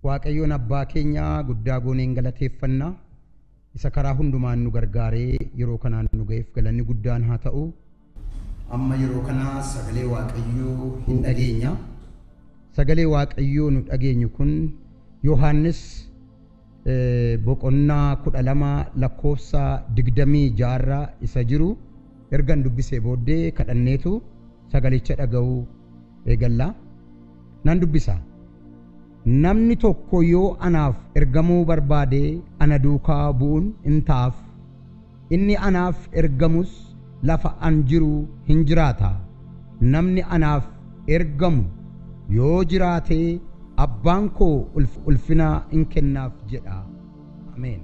Waaqayyoon abbaa keenya guddaa gooneen galateeffannaa isa karaa hundumaan nu gargaaree yeroo kanaan nu ga'eef galanni guddaan haa ta'u. Amma yeroo kana sagalee Waaqayyoo hin dhageenya. Sagalee Waaqayyoo nu dhageenyu kun Yohaannis boqonnaa 12 lakkoofsa 26 isa jiru ergan dubbisee booddee kadhanneetu sagalicha dhaga'uu eegalla. Nan dubbisa. Namni tokko yoo anaaf ergamuu barbaade ana duukaa bu'uun in ta'aaf. Inni anaaf ergamus lafa an jiru hin jiraata. Namni anaaf ergamu yoo jiraate abbaan koo ulfina in kennaaf jedha. Ameen.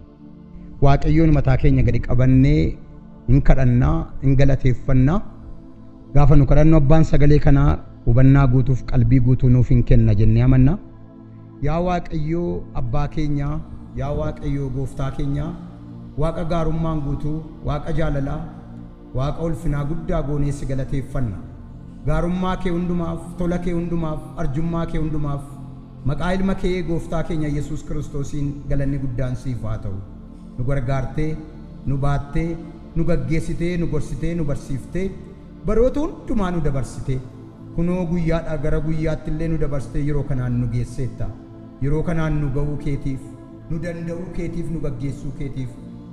Waaqayyoon mataa keenya gadi qabannee in kadhannaa, in galateeffannaa. Gaafa nu kadhannu abbaan sagalee kanaa hubannaa guutuuf qalbii guutuu nuuf hin kenna jennee amanna. Yaa Waaqayyoo abbaa keenyaa, yaa Waaqayyoo gooftaa keenyaa, Waaqa gaarummaan guutuu, Waaqa jaalalaa, Waaqa ulfinaa guddaa goonee si galateeffanna. Gaarummaa kee hundumaaf, tola kee hundumaaf, arjummaa kee hundumaaf, maqaa ilma kee gooftaa keenya Yesuus Kiristoosiin galanni guddaan siif haa ta'u. Nu gargaartee, nu baattee, nu gaggeessitee, nu gorsitee, nu barsiiftee, baroota hundumaa nu dabarsitee, kunoo guyyaadhaa gara guyyaatti illee nu dabarsitee yeroo kanaan nu geesseetta. Yeroo kanaan nu ga'uu keetiif, nu danda'uu keetiif, nu gaggeessuu keetiif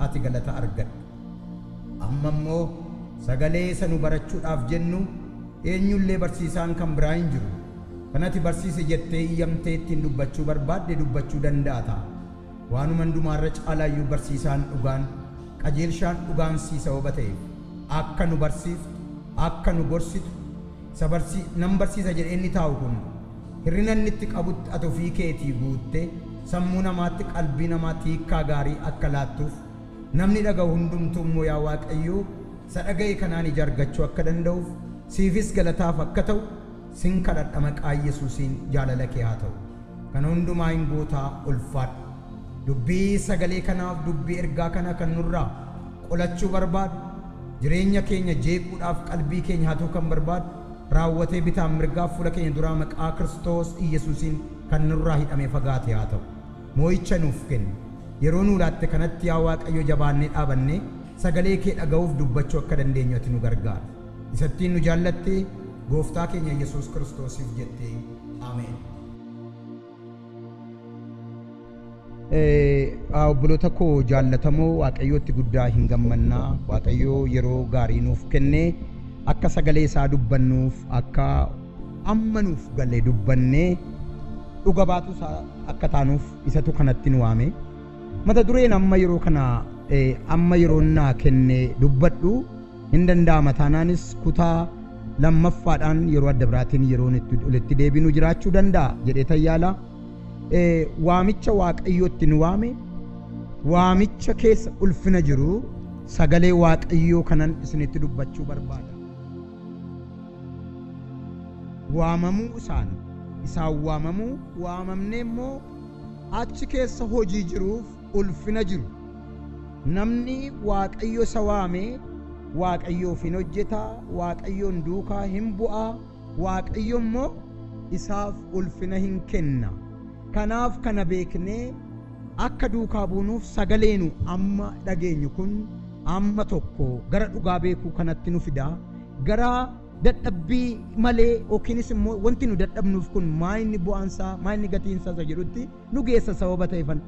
ati galata argadhu. Amma immoo sagalee isa nu barachuudhaaf jennu eenyullee barsiisaan kan biraa hin jiru. Kan ati barsiise jettee iyyamtee ittiin dubbachuu barbaadde dubbachuu danda'a ta'a. Waanuma hundumaarra caalaayyuu barsiisaan dhugaan, qajeelshaan dhugaan sii sababa ta'eef akka nu barsiiftu, akka nu gorsitu, nan barsiisa jedhee inni taa'u kun hirrina inni itti qabutti ati ofii keetii guuttee sammuu namaatti qalbii namaatti hiikkaa gaarii akka laattuuf namni dhaga'u hundumtuu immoo yaa Waaqayyoo isa dhaga'e kanaan ija argachuu akka danda'uuf siifis galataaf akka ta'u sin kadhadha maqaa Yesuusiin jaalala kee haa ta'u. Kana hundumaa hin gootaa ulfaadhu. Dubbii sagalee kanaaf dubbii ergaa kana kan nurraa qolachuu barbaadu, jireenya keenya jeequudhaaf qalbii keenya hatuu kan barbaadu, raawwatee bitaan mirgaaf fuula keenya duraa maqaa Kiristoos Iyyasuusiin kan nurraa hidhamee fagaate haa ta'u. Moo'icha nuuf kenni. Yeroo nuu laatte kanatti yaa Waaqayyo jabaannee dhaabannee sagalee kee dhaga'uuf dubbachuu akka dandeenyu ati nu gargaari. Isattiin nu jaallatte gooftaa keenya Yesuus Kiristoosiif jettee Ameen. Obboloota koo jaallatamoo Waaqayyootti guddaa hin gammannaa. Waaqayyoo yeroo gaarii nuuf kennee akka sagalee isaa dubbannuuf, akka amma nuuf galee dubbannee dhuga baatu isaa akka taanuuf isatu kanatti nu waame. Mata dureen amma yeroo kana amma yeroo naa kenne dubbadhu hin danda'ama taanaanis kutaa lammaffaadhaan yeroo adda biraatiin yeroo itti deebinu jiraachuu danda'a jedhee tayyaala. Waamicha Waaqayyootti nu waame, waamicha keessa ulfina jiru sagalee Waaqayyoo kanan isinitti dubbachuu barbaada. Waamamuu isaan waamamuu, waamamnee immoo achi keessa hojii jiruuf ulfina jiru. Namni Waaqayyo isa waame Waaqayyoof hin hojjeta, Waaqayyoon duukaa hin bu'a, Waaqayyo immoo isaaf ulfina hin kenna. Kanaaf kana beeknee akka duukaa buunuuf sagaleenu amma dhageenyu kun amma tokko gara dhugaa beekuu kanatti nu fida. Gara dadhabbii malee yookiinis immoo wanti nu dadhabnuuf kun maa inni bu'aansaa, maa inni gatiinsaa isa jedhutti nu geessa sababa ta'eefan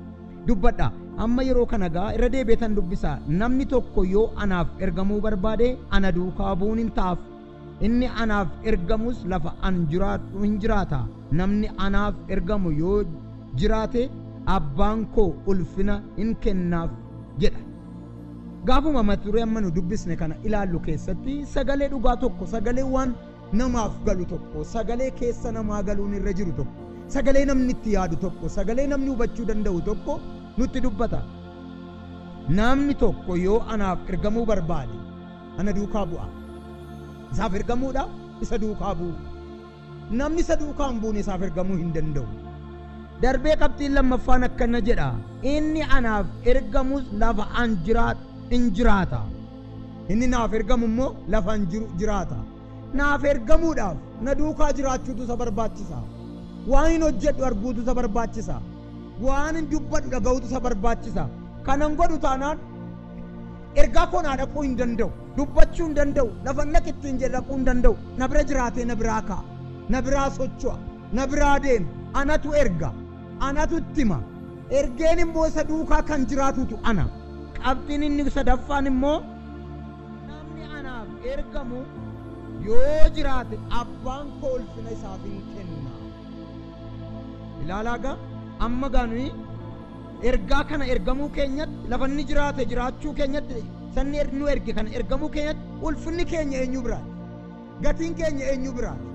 dubbadha. Amma yeroo kana gaa irra deebiitan dubbisa. Namni tokko yoo anaaf ergamuu barbaade ana duukaa bu'uun hin ta'aaf. Inni anaaf ergamus lafa an jiraadhu hin jiraata. Namni anaaf ergamu yoo jiraate abbaan koo ulfina hin kennaaf jedha. Gaafuma mata duree amma nu dubbisne kana ilaallu keessatti sagalee dhugaa tokko, sagalee waan namaaf galu tokko, sagalee keessa namaa galuun irra jiru tokko, sagalee namni itti yaadu tokko, sagalee namni hubachuu danda'u tokko nutti dubbata. Namni tokko yoo anaaf ergamuu barbaade ana duukaa bu'a. Isaaf ergamuudha, isa duukaa bu'u. Namni isa duukaa hin buune isaaf ergamuu hin danda'u. Darbee qabxiin lammaffaan akkana jedha. Inni anaaf ergamus lafa an jiraadhu hin jiraata. Inni naaf ergamu immoo lafa an jiru jiraata. Naaf ergamuudhaaf na duukaa jiraachuutu isa barbaachisa. Waan hin hojjedhu arguutu isa barbaachisa. Waan hin dubbadhu dhaga'utu isa barbaachisa. Kanan godhu taanaan ergaa koo naa dhaquu hin danda'u. Dubbachuu hin danda'u. Lafa naq ittiin jedhe dhaquu hin danda'u. Na bira jiraatee na biraa ka'a. Na biraa socho'a. Na biraa deema. Anatu erga. Anatu itti hima. Ergeen immoo isa duukaa kan jiraatutu ana. Qabxiin inni sadaffaan immoo namni anaaf ergamu yoo jiraate abbaan koo ulfina isaaf hin kenna. Ilaalaa gaa amma gaa nuyi ergaa kana ergamuu keenyatti lafa inni jiraate jiraachuu keenyatti sanni nu erge kana ergamuu keenyatti ulfinni keenya eenyu biraati? Gatiin keenya eenyu biraati?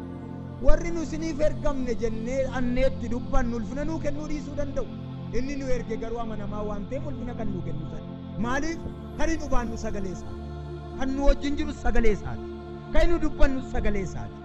Warri nu isiniif ergamne jennee anneetti dubbannu ulfina nuu kennuu dhiisuu danda'u. Inni nu erge garuu amanamaa waan ta'eef ulfina kan nuu kennu sana. Maaliif? Kan hin hubaannu sagalee isaati. Kan nu wajjin jiru sagalee isaati. Kan nu dubbannu sagalee isaati.